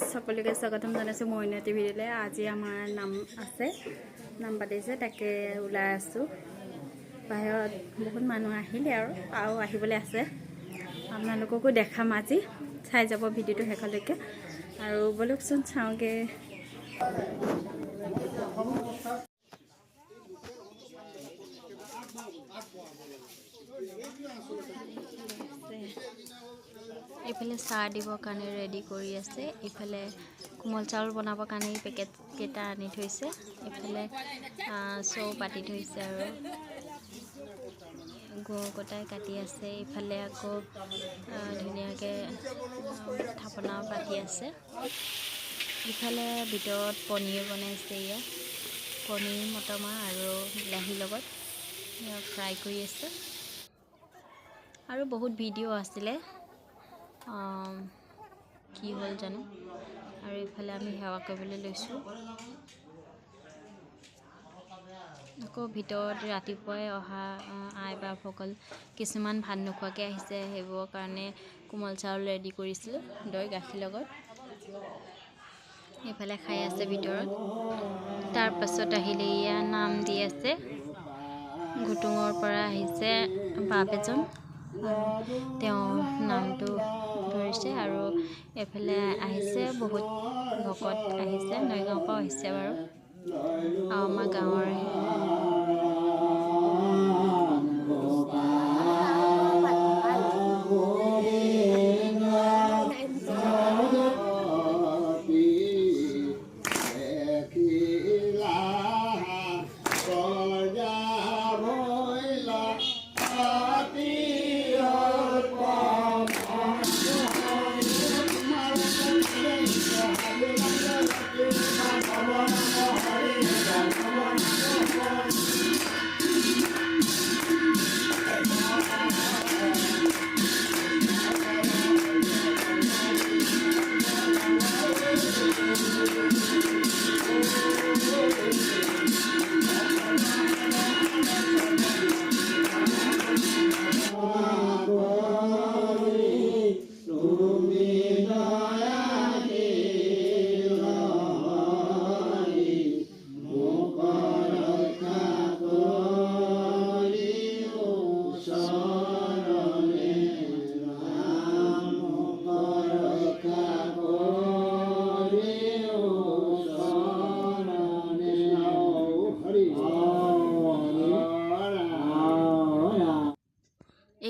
সকলোকে স্বাগতম জনাইছোঁ মইনা টিভিলৈ। আজি আমাৰ নাম আছে, নাম পাতিছে, তাকে ওলাই আছোঁ। বাহিৰত বহুত মানুহ আহিলে আৰু আৰু আহিবলৈ আছে। আপোনালোককো দেখাম আজি, চাই যাব ভিডিঅ'টো শেষলৈকে। আৰু ব'লকচোন চাওঁগৈ। এইফালে চাহ দিবৰ কাৰণে ৰেডি কৰি আছে। ইফালে কোমল চাউল বনাবৰ কাৰণে এই পেকেটকেইটা আনি থৈছে। ইফালে চৌ পাতি থৈছে আৰু গুৰ কটাই কাটি আছে। ইফালে আকৌ ধুনীয়াকৈ থাপনাও পাতি আছে। ইফালে ভিতৰত পনীৰ বনাইছে। ইয়াত পনীৰ, মটৰমাহ আৰু বিলাহীৰ লগত ফ্ৰাই কৰি আছে। আৰু বহুত ভিডিঅ' আছিলে, কি হ'ল জানো। আৰু ইফালে আমি সেৱা কৰিবলৈ লৈছোঁ। আকৌ ভিতৰত ৰাতিপুৱাই অহা আই বাপসকল কিছুমান ভাত নোখোৱাকৈ আহিছে, সেইবোৰৰ কাৰণে কোমল চাউল ৰেডি কৰিছিলোঁ দৈ গাখীৰ লগত। এইফালে খাই আছে ভিতৰত। তাৰপাছত আহিলে এয়া নাম দি আছে। ঘুটুঙৰ পৰা আহিছে বাপ এজন, তেওঁ নামটো ধৰিছে। আৰু এইফালে আহিছে বহুত ভকত আহিছে, নৈগাঁৱৰ পৰাও আহিছে বাৰু, আৰু আমাৰ গাঁৱৰে।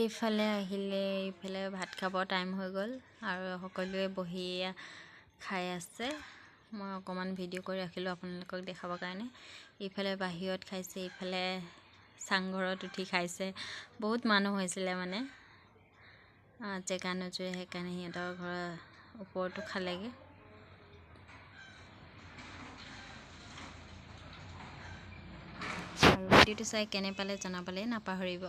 এইফালে আহিলে, এইফালে ভাত খাব টাইম হৈ গ'ল আৰু সকলোৱে বহি খাই আছে। মই অকণমান ভিডিঅ' কৰি ৰাখিলোঁ আপোনালোকক দেখাবৰ কাৰণে। ইফালে বাহিৰত খাইছে, ইফালে চাংঘৰত উঠি খাইছে। বহুত মানুহ হৈছিলে মানে, জেগা নোজোৰে, সেইকাৰণে সিহঁতৰ ঘৰৰ ওপৰতো খালেগৈ। আৰু ভিডিঅ'টো চাই কেনে পালে জনাবলৈ নাপাহৰিব।